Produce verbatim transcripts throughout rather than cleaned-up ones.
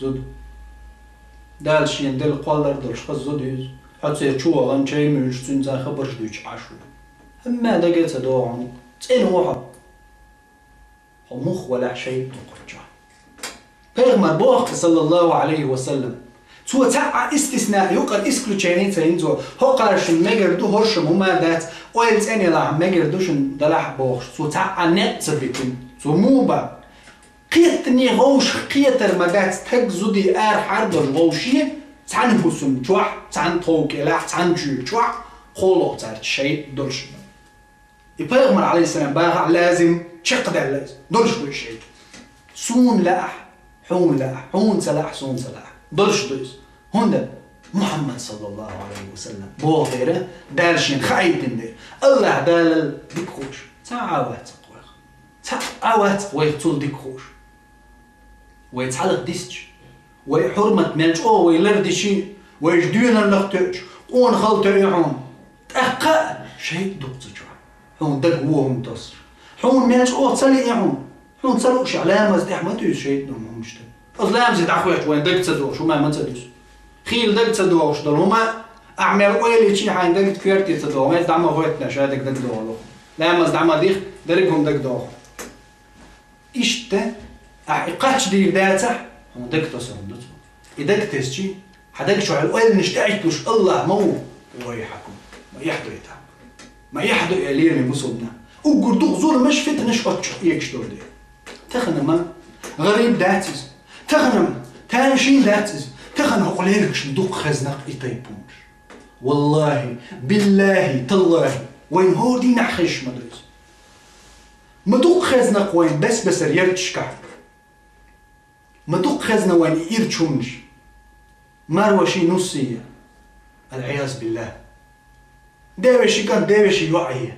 зуда. Дала шена делла кхоллар долуш хаза зуда ю иза. Хьо церан чу вахана, чай муьйлуш, цуьнца хабарш дуьйцуш Ӏаш ву. ХӀумма дага ца догӀу хьуна. ЦӀена ву хьо. Хьо муха валахь, шайтӀа ду кхуччохь. Пайхамар боху, саллаллаху Ӏалайхи ва саллам, цо цхьа а истисна, юкъара исключение ца йина цо, хӀокхаршна мегар ду, хӀоршна хӀума дац, ойла цӀена елахь мегар ду шуна делахь бохуш, цо цхьа а некъ ца битина. Цо муха бан? Кхеттане вовшах кхетар ма дац, стаг, зуда арахьара долуш вовше, цхьана хӀусам чохь, цхьана тхов кӀелахь, цхьана чуьра чохь, кхоло цаьрца шайтӀа долуш. И пайхамар, Ӏалайхиссалам, бахахь лазим чекхдаьлла иза. Долуш ду и шайтӀа. Суна лаахь, хьуна лаахь, хьуна ца лаахь, суна ца лаахь. Долуш ду иза. ХӀунда? Мухьаммад, саллаллаху Ӏалайхи ва саллам, боху дера, Дала шена хаийтина дера. АллахӀ Далал дика хууш. Цхьа а вац-кх вайх. Цхьа а вац-кх вайх цул дика хууш. Вай цхьалха дисча, вай хьурмат мел чӀогӀа вай лардича, вайша доьналлах тоьучу, къонахалла тоьу хьуна. ТӀаккха а шайтӀа ду-кх цу чохь. Хьуна дага вон хӀума тосуш. Хьуна мел чӀогӀа ца лиъна хьуна. Хьуна ца луушехь, ламаза тӀехь ма туьйсу шайтӀано хӀуманаш тӀе. Оцу ламазе дӀахӀоьттича вайна дага ца догӀуш хӀума ма ца дуьсу. Хийла дага ца догӀуш долу хӀума, ахь мел ойла йича, хьайна дага коьрте ца догӀу, мел дӀа ма хӀоьттина, ша дага дага догӀу. Ламаз дӀа ма дихка, дерриг хӀума дага догӀу. Иштта, ахь и кхаччалц дийр дацахь, хьуна дага тосур ду цо. И дага тесча, хьан дага чохь ойланаш тӀеӀитталуш АллахӀ ма ву. Вайхьакум. Ма эхь ду и тӀаккха. Ма эхь ду и лераме бусулба нах. Уггар дукха зуламаш, фитнаш оццу чохь эгаш долу дела. Тахана ма гӀариб дац иза. Тахана ма тамашийна дац иза. Тахана хӀокху леригашна дукха хезна-кх и тайпа хӀуманаш. ВаллахӀи, биллахӀи, таллахӀи, вайна хӀора дийнахь хезаш ма ду иза. Ма дукха хезна-кх вайна бес-бесара ярташкахь. Ма дукха хезна вайна и ирча хӀуманаш. Марваший, нуссий я. Ал-Ӏиязу биллахӀ. Девеший кӀант, девеший йоӀ я.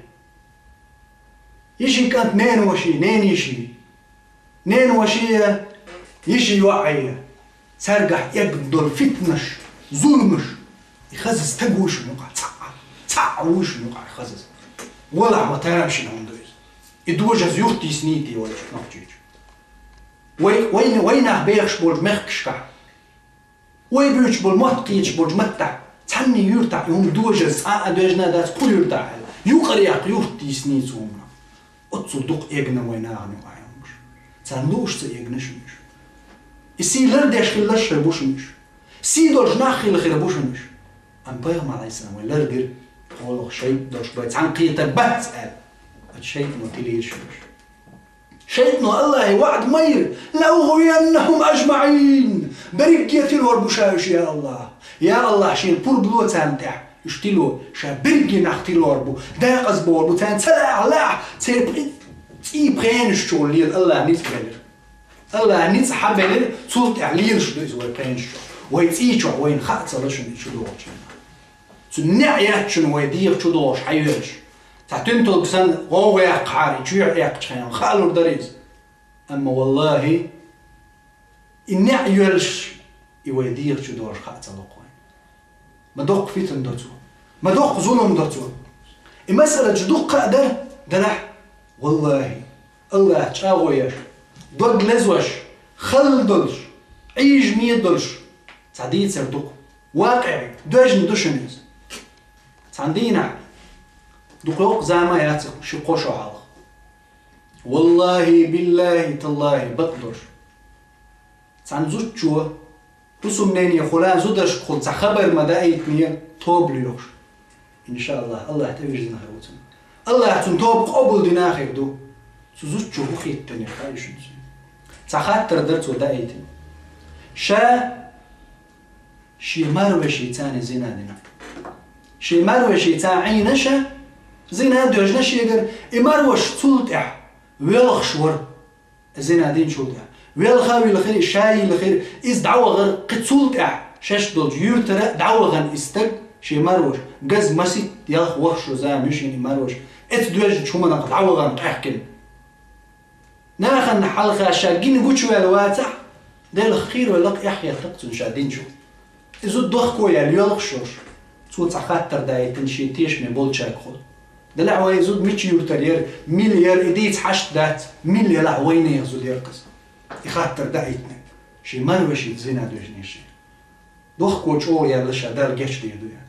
Йиший кӀант, ненаваший, ненайиший. Ненаваший я, йиший йоӀ я. Цаьргахь эгна долу фитнаш, зуламаш. И хаза стаг вуй шуна юкъахь, цхьаъ, цхьаъ вуй шуна юкъахь хаза. Валлахь, ма тамашийна хӀума ду иза. И дожаза юхтийсиний те вай Нохчийчу? Вай, вай, вай нах бехаш болчу мехкашкахь, вай буьйцуш болу мотт кхеташ болчу маттахь, цхьанний юьртахь и хӀума дожаза цкъа а доьжна дац кху юьртахь аьлла. Юкъара яккха юхтийсиний цу хӀуманах. Оццул дукха эгна вай нахана юкъахь хӀуманаш. Царна лууш ца эгна шуна уьш. И сий лардеш хилла хир бу шуна уьш. Сий долуш нах хилла хир бу шуна уьш. Амма Пайхамар, Ӏалайхиссалам, вай лардира, кхолах шайтӀа долуш бен цхьаьна кхетар бац аьлла. Оцу шайтӀано тилийра шуна уьш. ШайтӀано АллахӀе ваӀда ма йира: «ЛаугӀвияннахӀум ажмаӀин». Берриге тилор бу ша уьш, я АллахӀ. Я АллахӀ, шена пурба ло царна тӀехь. Уьш тило, ша берриге нах тилор бу, декъаза бор бу, царна ца лаахь, лаахь, церан пхи-, цӀий пхенаш чу лела АллахӀ ницкъ белира. АллахӀ ницкъ хьабелира, цул тӀаьхьа лелаш ду иза вай пхенаш чу. Вай цӀий чохь вайна хаа ца ло шуна и чу догӀучу. Цу неӀ яц шуна вай дегӀа чу догӀуш хьайоьлуш. Цхьа туьнталг санна гӀовгӀа яккхахьара и чоьхьа эккхачу хенахь, хаа лур дара иза. Амма, валлахӀи, и неӀ йоьлуш, и вай дегӀа чу догӀуш хаа ца ло-кх вайна. Ма доккха фитна до цо. Ма доккха зулам до цо. И масала чу дуккха а дара, делахь, валлахӀи, АллахӀ чӀагӀо еш, дог лезош, хала долуш, Ӏийжаме долуш, цхьа дийцар ду-кх. ВакъиӀ, доьжна ду шуна иза. Цхьана дийнахь, дукха йоккха зама яц ши-кхо шо хьалха. ВаллахӀи, биллахӀи, таллахӀи, бакъдолуш. Цхьана зудчо, хӀусамнене хуьлу, зударшкахула цхьа хабар ма даийтинера, тоба лоьхуш. ИншааллахӀ, АллахӀ тӀевирзина хир ву цунна. АллахӀа цуьнан тоба къобалдина хир ду. Цу зудчо хӀун хеттарг хаьий шуна цуьнан? Цхьа хаттар дара цо даийтина. Ша шен марвешица зина дина. Шен марвешица Ӏийна ша, зина доьжна шегара, и марваш цул тӀаьхьа воьлхуш вара. Зина динчул тӀаьхьа. Велха а вилхира, ша а йилхира, иза дӀавахара, кхин цул тӀаьхьа шаьш долчу юьртара дӀавахана и стаг, шен марваш, газа масийтта ялх-ворхӀ шо зама ю шена и марваш, эцу доьжначу хӀуманах дӀавахана къаьхкина. Нахана хьалха ша гина гучуваьлла вацахь, Делах кхийрой лакха эхь хетта-кх цунна ша динчух. И зуда дохко яьлла йоьлхуш йолуш, цо цхьа хаттар даийтина шен тешаме болчаьргахула. Делахь вай зуда мича юьртара яра, мила яра, и дийца хьашт дац, мила елахь вайнехан зуда яра-кх иза. И хаттар даийтина. Ший марвешица зина дожнеш. Дохко чӀогӀа яьлла ша Далла гечдийр ду я.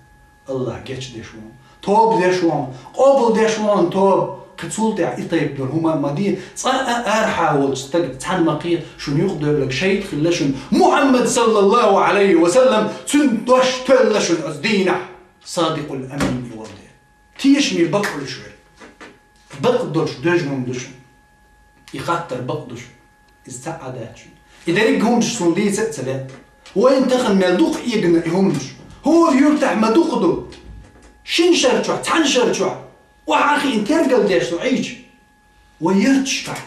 Аллахь гечдеш вон. Тоба деш вон. Къобалдеш вон тоба. Кхы цул тӀехь и тайпа долу хӀума ма де. Цкъа а арахьа волчу стаг цхьаьна ма кхе, шуна юкъадоьлларг шайтӀа хилла шуна. Мухьаммад саллаллаху Ӏалайхи ва саллам, цуьнан дош тоьлла шуна оцу дийнахь. Садикъул Амин и волу дела. Тешаме бакъ долуш верг. Бакъ долуш дожнаш ду шуна. И хаттар бакъ ду шуна. Иза цхьа а дац шуна. И дерриг хӀуманаш суна дийца а ца лаьа. Вайна тахана мел дукха эгна и хӀуманаш. ХӀора юьртахь ма дукха ду. Шина шар чохь, цхьана шар чохь. Охьа а хиъна тергал деш со Ӏийча. Вай ярташкахь.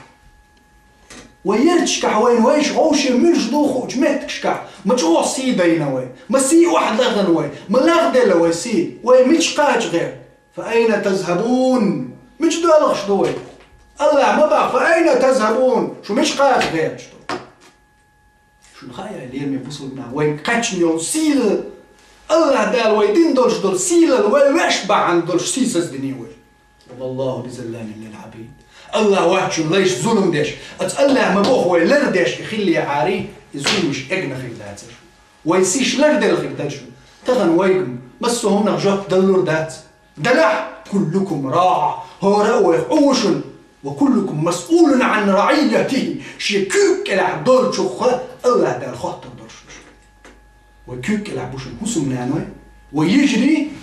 Вай ярташкахь вайна вайша вовше муьлш ду хуучу меттигашкахь. Ма чӀогӀа сий дайна вай. Ма сий охьадахана вай. Ма лагӀделла вай сий. Вай мича кхача гӀерта? Фа айна тазхабун? Мича доьлхуш ду вай? Аллахь ма боху, фа айна тазхабун? Шу мича кхача гӀерташ ду? Шуна хаьа, лераме бусулба нах, вай кхаьчна йолу сийлалла, Аллахь Дала вай дина долуш долу сийлалла, вай веш бахьана долуш сийсаздина вай. Ва ма Аллаху бизалламин лил Ӏабид. Аллахь вац шуна лайш зулам деш. Оцу Аллахь ма боху вай лардеш и хиллехьара, и зуламаш эгна хир дацара шуна. Вай сийш ларделла хир дара шуна. Тахана вайга массо а хӀуманах жоп даллур дац. Делахь, куллукум раӀ, хӀора а вайх Ӏу ву шуна, ва куллукум масъулун Ӏан раӀийятихи, шен куьйга кӀелахь долчух Аллахь Дала хоттур долуш ду шуна. Вай куьйга кӀелахь бу шуна хӀусамнаной, вай йижарий,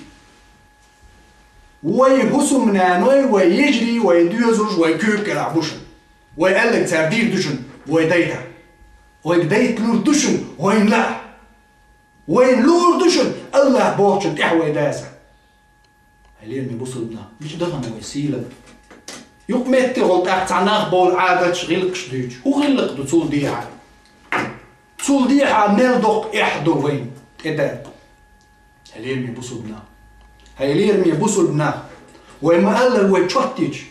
вай хӀусамнаной, вай йижарий, вай доьзалш, вай куьйга кӀелахь бу шуна. Вай аьлларг цара дийр ду шуна, вай дайта. Вайга дайта лур ду шуна, вайна лаахь. Вайна луур ду шуна, Аллахь бохучун тӀехь вай даса. Хьай лераме бусулба нах, мича дахана вай сийлалла? ЮкъаметтигӀула тӀаккха цхьа нах бовла Ӏадаташ, гӀиллакхаш дуьйцуш. ХӀун гӀиллакх ду цул дехьа? Цул дехьа мел доккха эхь ду вайна тӀедаьлла? Хьай лераме бусулба нах. Хьай лераме бусулба нах. Вай ма-аллара вай чот йича,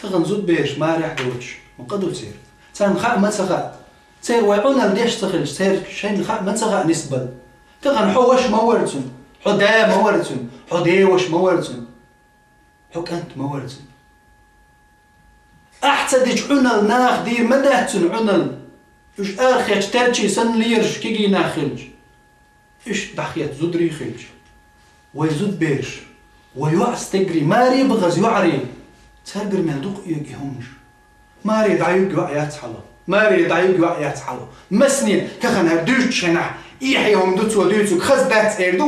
тахана зудабераш марехь доцуш, ма къа ду церан. Царна хаа ма ца хаьа. Церан вай Ӏуналла деш ца хилча, церан шайна хаа ма ца хаьа нисбала. Тахана хьо ваша ма вара цуьнан, хьо да ма вара цуьнан, хьо деваша ма вара цуьнан, хьо кӀант ма вара цуьнан. Ахь ца дича Ӏуналла наха дийр ма дац цуьнан Ӏуналла. Уьш арахечу терчий санна лелаш кегий нах хилча, иштта дӀахетта зударий хилча, вай зудабераш, вай йоӀ стегарий, маре бахаза йоӀарий, цаьргара мел дукха оьгу и хӀуманаш. Маре дӀаюг йоӀ яц хьало. Маре дӀаюг йоӀ яц хьало. Масане тахана хӀара дуьйцучу хенахь, эхье хӀума ду цо дуьйцург, хаза дац эр ду.